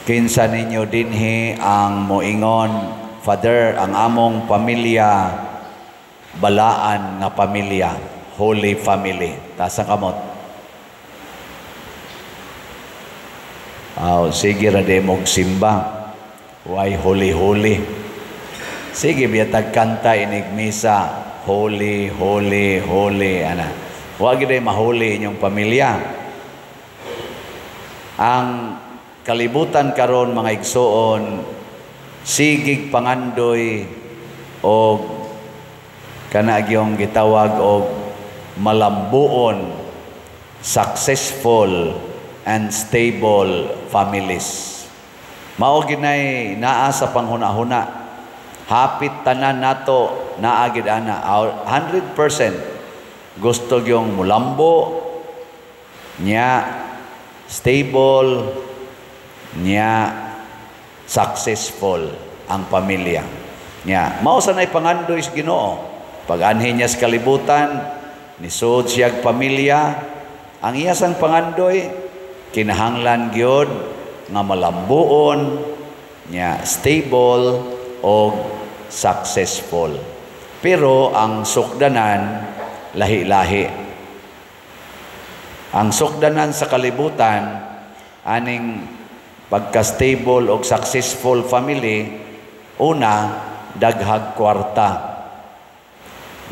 Kinsa ninyo dinhi ang moingon, "Father, ang among pamilya balaan nga pamilya, holy family"? Taas ang kamot. Aw, sige ra di mog simba. Why holy holy? Sige biyatag kanta inig misa, "Holy, holy, holy," ana. Wa gid ay mahuli inyong pamilya. Ang kalibutan karon, mga igsuon, sigig pangandoy og kana gyung gitawag og malambuon, successful and stable families. Mao ginay naa sa panghuna-huna. Hapit tanan nato naa gid ana 100% gusto gyung mulambo nya, stable nya, successful ang pamilya. Nya, mao sa nay pangandoy sa Ginoo. Pag-anhi niya sa kalibutan, nisud siyag pamilya, ang iya sang pangandoy kinahanglan gyud nga malambuon nya, stable og successful. Pero ang sukdanan lahi-lahi. Ang sukdanan sa kalibutan aning pagka-stable og successful family, una, daghag kwarta.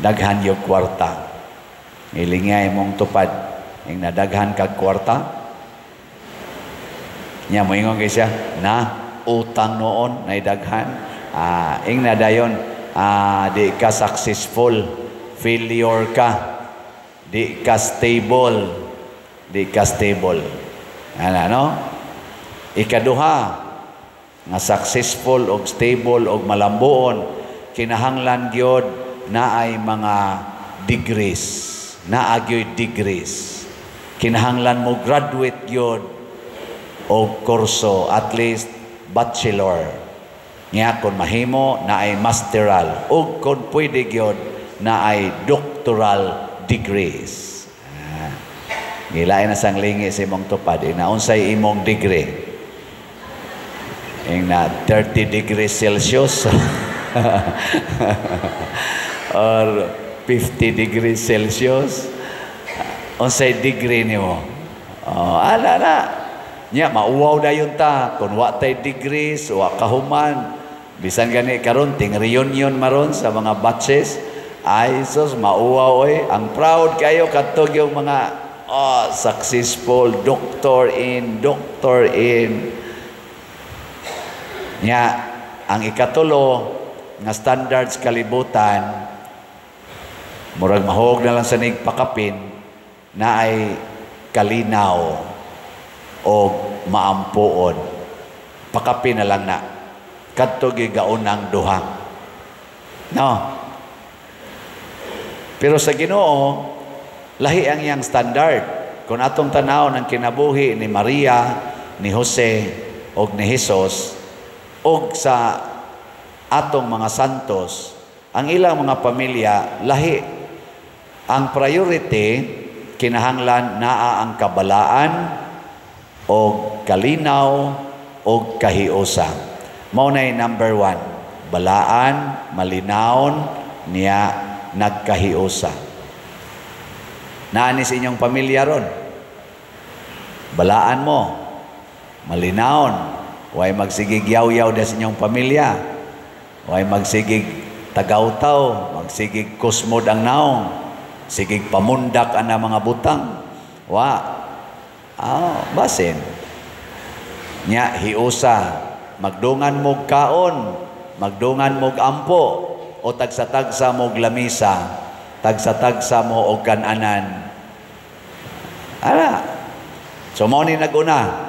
Daghan yung kwarta. Ilingay mong tupad. Ing nadaghan kag kwarta. Nya moingon kay siya, na utang noon naidaghan. Ing nadayon, di ka successful, failure ka. Di ka stable. Di ka stable. Ana, no? Ikaduha nga successful og stable og malambuon, kinahanglan gyud naay mga degrees. Naa gyoy degrees. Kinahanglan mo graduate gyud og kurso, at least bachelor. Nya kung mahimo naay masteral ug kung pwede gyud naay doctoral degrees. Gilain na sang lingi sa imong tupad, ina unsay imong degree? Ing na 30 degrees Celsius or 50 degrees Celsius? Unsay degree nimo? Oh, ala na. Nya mauwaw dayon ta kung wa tay degrees, wa kahuman. Bisan gani karon ting reunion maron sa mga batches. Ay sus, mauwaw oy. Ang proud kayo kadto yung mga, oh, successful, doctor in, doctor in. Nya ang ikatulo nga standards kalibutan, murag mahog na lang sa pakapin, na ay kalinaw o maampuon. Pakapin na lang na. Kadto gigaunang duha. No. Pero sa Ginoo, lahi ang iyang standard. Kung atong tanaw ng kinabuhi ni Maria, ni Jose, og ni Jesus, og sa atong mga santos, ang ilang mga pamilya, lahi. Ang priority, kinahanglan naa ang kabalaan, og kalinaw, og kahiusa. Mao nay number 1. Balaan, malinawon, niya nagkahiusa. Naani sa inyong pamilya ron. Balaan mo, malinawon, way magsigig yaw-yaw da sa inyong pamilya. Way magsigig tagawtaw, magsigig kusmod ang naong, sigig pamundak ang mga butang. Wa. Basin. Nya hiusa, magdungan mog kaon, magdungan mog ampo, o tagsa-tagsa mog lamisa, tagsa-tagsa mo og kananan. Ara. So mao ni naguna.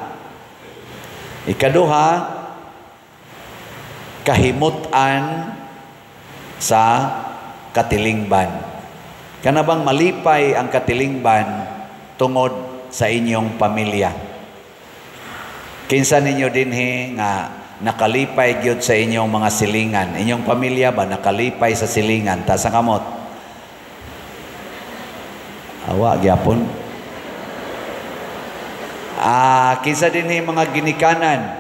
Ikaduha, kahimutan sa katilingban. Kana bang malipay ang katilingban tungod sa inyong pamilya? Kinsa ninyo dinhi nga nakalipay gyud sa inyong mga silingan? Inyong pamilya ba nakalipay sa silingan? Taas ang kamot. Awa gyapon. Kinsa dinhi mga ginikanan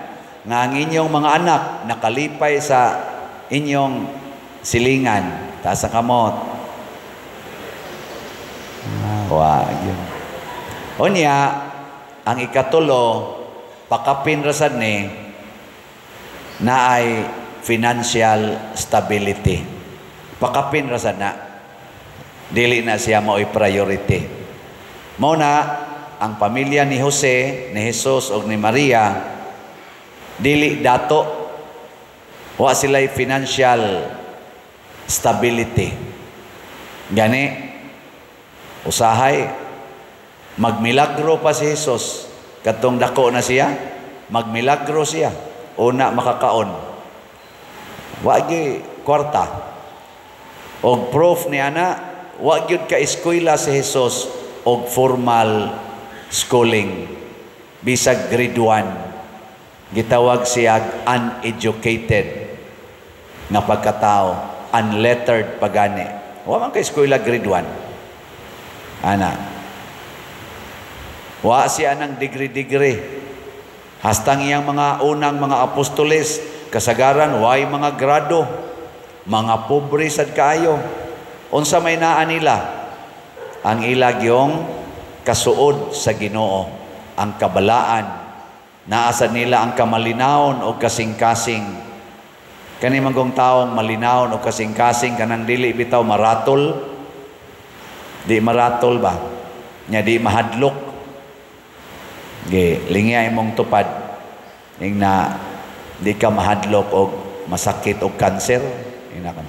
Nga ang inyong mga anak nakalipay sa inyong silingan. Taas ang kamot. Ah, wa gyud. Unya, ang ikatulo, pakapin ra sad ni naay financial stability. Pakapin ra sad na. Dili na siya mao'y priority. Mao na ang pamilya ni Jose, ni Jesus ug ni Maria dili dato. Wa sila'y financial stability. Gani usahay magmilagro pa si Jesus katong dako na siya, magmilagro siya una makakaon. Wa gyud kwarta. Og proof ni ana, wa gyud ka eskwela si Jesus og formal schooling, bisag grade 1. Gitawag siya uneducated nga pagkatao, unlettered pagani. Wa man ka eskwela grade 1 ana. Wa siya ng degree-degree. Hastang iyang mga unang mga apostoles, kasagaran way mga grado, mga pobre sad kaayo. Unsa may naa nila? Ang ila gyong kasuod sa Ginoo, ang kabalaan. Naa sad nila ang kamalinawon o kasing-kasing. Kani man kong taong malinawon o kasing-kasing, kanang dili bitaw maratol. Di maratol ba? Nya di mahadlok. Ge, lingya imong tupad. Ing na di ka mahadlok og masakit og kanser. Ina ka.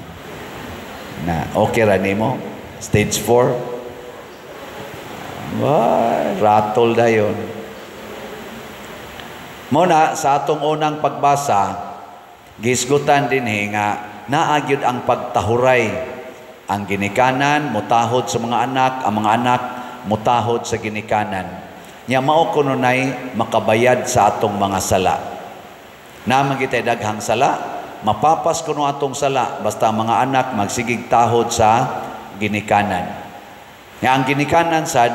Na okay ra nimo? Stage 4. Wah, ratol dayon. Mao na sa atong unang pagbasa, gisgutan dinhi nga naa gyud ang pagtahuray. Ang ginikanan mutahod sa mga anak, ang mga anak mutahod sa ginikanan. Nya mao kununay makabayad sa atong mga sala. Naa man kitay daghang sala, mapapas kuno atong sala basta ang mga anak magsigig tahod sa ginikanan. Nya ang ginikanan sad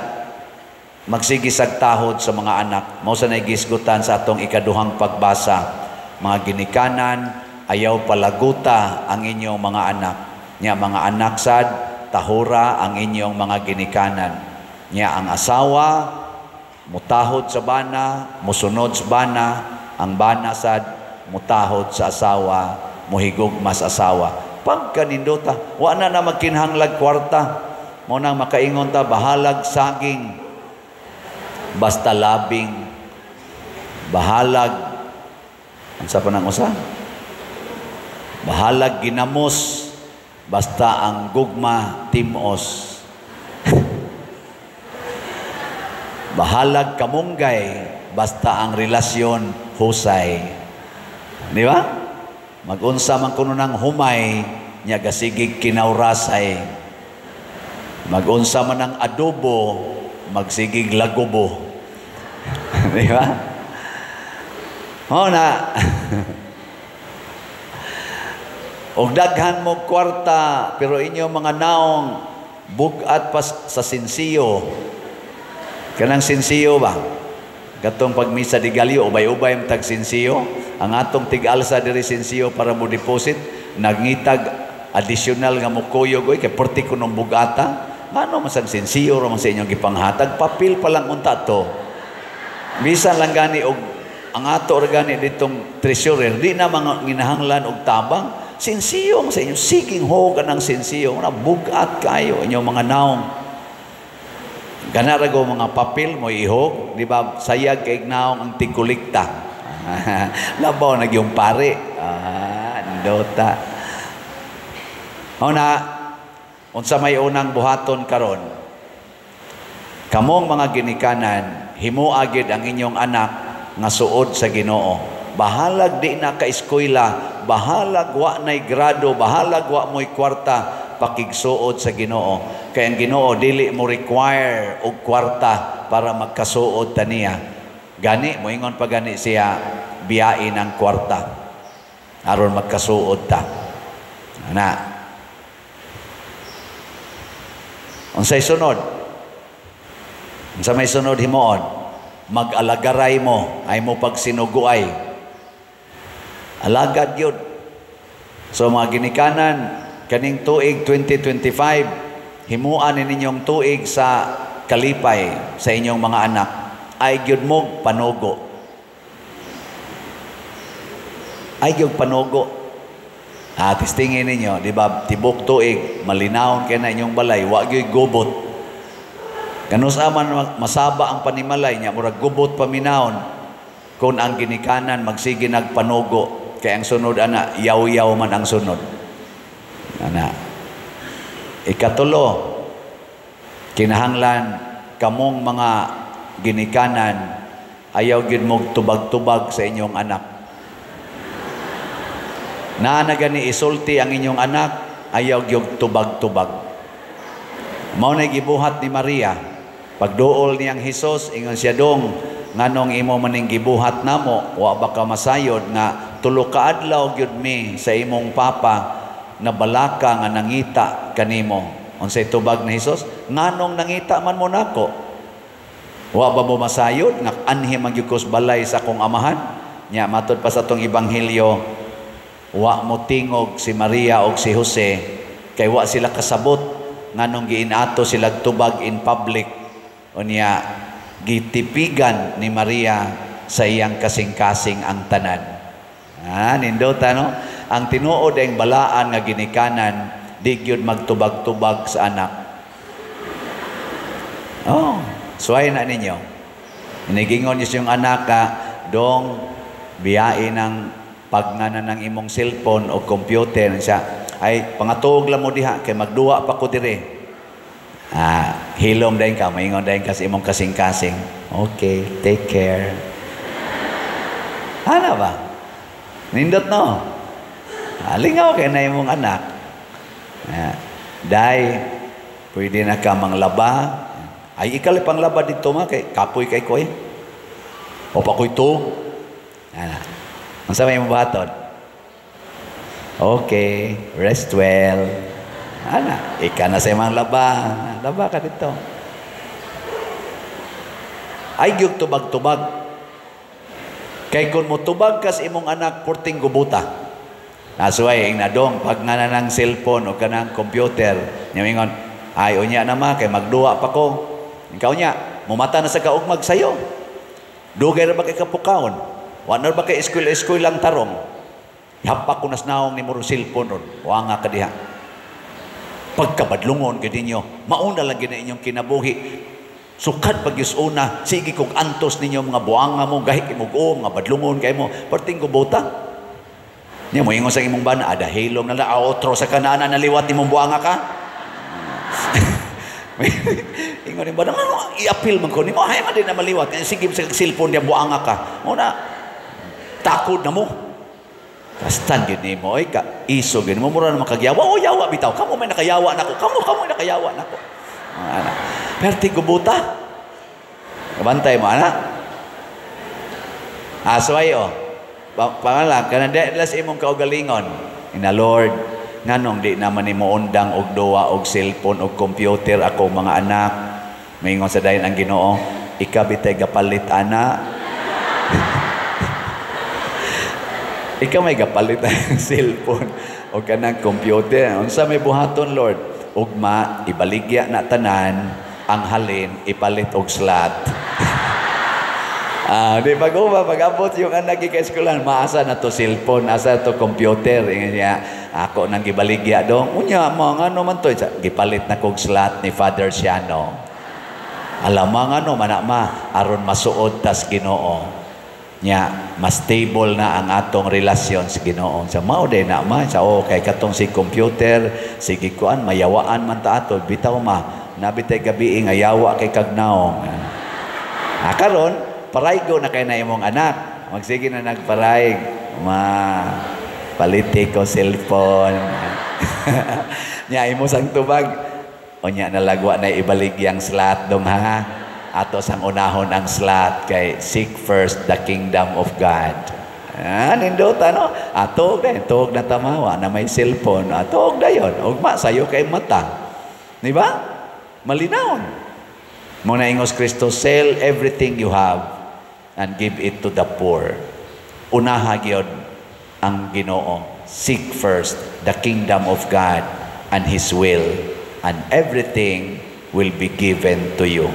magsige sag tahod sa mga anak. Mao sa gisgutan sa atong ikaduhang pagbasa. Mga ginikanan, ayaw palaguta ang inyong mga anak. Nya mga anak sad, tahura ang inyong mga ginikanan. Nya ang asawa mutahod sa bana, musunod sa bana, ang bana sad mutahod sa asawa, muhigugma sa asawa. Pagkanindota, wa na na magkinahanglag kwarta. Mao nang makaingon ta, bahalag saging, basta labing, bahalag, unsa pa nang usa? Bahalag ginamos, basta ang gugma timos. Bahalag kamunggay, basta ang relasyon husay. Di ba? Magunsa man kuno ng humay, nya gasigig kinawrasay. Magunsa man ang adobo, magsigig lagubo. Di ba? O na. Og daghan mo kwarta, pero inyo mga naong bugat pa sa sinsiyo. Kanang sinsiyo ba? Katong pagmisa di Galio, ubay-ubay ang tag sinsiyo. Ang atong tig-alsa diri sinsiyo para mo deposit, nagngitag additional nga mukuyog, oy, kay perti kunong bugata. Ano masang sinsiyo ra man sa inyong gipanghatag, papel pa lang unta to. Bisan lang gani og ang ato ra gani ditong treasurer, di na mga ginahanglan og tabang. Sinsiyo man sa inyo, siging hogan ang sinsiyo, na bugat kayo inyong mga naong. Gana ra go mga papel mo ihog, di ba? Sayag kay naong ang tigkulikta. Labaw na gyung pare. Ah, ndota. O na, unsa may unang buhaton karon? Kamong mga ginikanan, himoa gyud ang inyong anak nga suod sa Ginoo. Bahalag di na ka-eskwela, bahalag wa na'y grado, bahalag wa mo'y kwarta, pakigsuod sa Ginoo. Kay ang Ginoo dili mo require og kwarta para magkasuod ta niya. Gani moingon pa gani siya, biyain ang kwarta aron magkasuod ta. Ana. Unsay sunod? Unsa may sunod himuon? Mag-alagaray mo, ay mo pagsinuguay. Alagad yun. So mga ginikanan, kaning tuig 2025, himuan ni ninyong tuig sa kalipay sa inyong mga anak. Ay gyud mo panugo. Ay gyud panugo. Testingin ninyo, di ba, tibok tuig, malinawon kay na inyong balay, wa gyud gubot. Kanus man masaba ang panimalay niya, murag gubot paminawon kung ang ginikanan magsige nagpanugo, kay ang sunod ana, yaw-yaw man ang sunod. Ana. Ikatulo, kinahanglan kamong mga ginikanan ayaw gyud mo tubag-tubag sa inyong anak. Naa na gani isulti ang inyong anak, ayaw gyud tubag-tubag. Mao na gibuhat ni Maria. Pagduol niyang Hesus, ingon siya, "Dong, nganong imo maning gibuhat namo? Wa ba ka masayod nga tulo ka adlaw gyud mi sa imong papa na balaka nga nangita kanimo?" Unsay tubag ni Hesus? "Nganong nangita man mo nako? Wa ba mo masayod nga anhi man gyud ko sa balay sa akong amahan?" Nya matud pa sa atong ebanghelyo, wa mo tingog si Maria og si Jose kay wa sila kasabot nganong giinato sila tubag in public. Unya gitipigan ni Maria sa iyang kasing-kasing ang tanan. Nindota, no? Ang tinuod ang balaan nga ginikanan di gyud magtubag-tubag sa anak. Oh, suway na ninyo. Inigingon niyo yung anak ka, "Dong, biyain ang pagngana ng imong cellphone o computer." Siya, "Ay, pangatuog lang mo diha, kay magduwa pa ko dire." Hilom dayon ka, maingon dayon ka sa imong kasing-kasing, "Okay, take care." Ano ba? Nindot, no? Lingaw kay na imong anak. "Day, pwede na ka manglaba." "Ay, ikaw pang laba dito ma, kay kapoy kay ko eh. O pa ko'y tuog." Ana. Unsa may imong buhaton? "Okay, rest well." Ana, ika na sa imong laba. Laba ka dito. Ay gyud tubag-tubag. Kay kung motubag ka sa imong anak, porting gubuta. Nasuway, ing nadong, pag nga na ng cellphone o kanang computer, niya "Ay, unya na ma, kay magduwa pa ko." Ikaw niya, "Mumata na sa kaugmag sayo. Dugay ra ba kay kapukaon? Wa na ba kay eskwela-eskwela lang tarong? Hapak ko nas naong ni mo cellphone ron. Wa nga ka diha. Pagkabadlungon gid ninyo, mauna lang gid inyong kinabuhi. Sukad pag una, sige kog antos ninyo mga buanga mo, gahi kay mo mga badlungon kay mo, perting gubuta." Niya mo ingon sa imong bana, "Ada hilom na lang, otro sa kanana naliwat imong buanga ka." Ingon ni bana, "Ano, i-appeal man ko nimo, ay man din na maliwat. Sige sa cellphone niya buanga ka. Mo na takod na mo." Kastan gid nimo oy ka iso gid mo, mura na makagyawa. "Oh, yawa bitaw. Kamo may nakayawa nako. Kamo kamo may nakayawa nako." Ana. Perti gubuta. Kabantay mo ana. Asway oh. Pangalan kanang di las imong kaugalingon. Ina, "Lord, nganong di naman nimo undang og duwa og cellphone og computer ako mga anak?" Maingon sa dayon ang Ginoo, "Ika bitay gapalit ana. Ikaw may gapalit ang cellphone o kanang computer. Unsa may buhaton, Lord? Ugma ibaligya na tanan, ang halin ipalit og slot." Di ba go ba pag-abot yung anak ka eskwelahan, maasa na to cellphone, asa to computer? Ingon niya, "Ako nang gibaligya dong." "Unya, mga ano man to?" "Gipalit na kog slot ni Father Siano." "Alam mga ano man ma, aron masuod tas Ginoo. Nya, mas stable na ang atong relasyon sa Ginoo." Sa mao day na ma, sa okay katong si computer, sige kuan mayawaan man ta ato, bitaw ma, nabitay gabi nga yawa kay kagnaong. Karon paraygo na kay na imong anak. Magsige na nagparayg. "Ma, paliti ko cellphone." Nya imo sang tubag. "Unya nalagwa na ibalik yang slot dong ha. Ato sang unahon ang slot kay seek first the kingdom of God." Nindota no? Atog na, tug na tamawa na may cellphone. Atog na yon. Ugma, sayo kay mata. Di ba? Malinawon. Muna ingos Kristo, "Sell everything you have and give it to the poor." Unaha gyud ang Ginoo. Seek first the kingdom of God and His will, and everything will be given to you.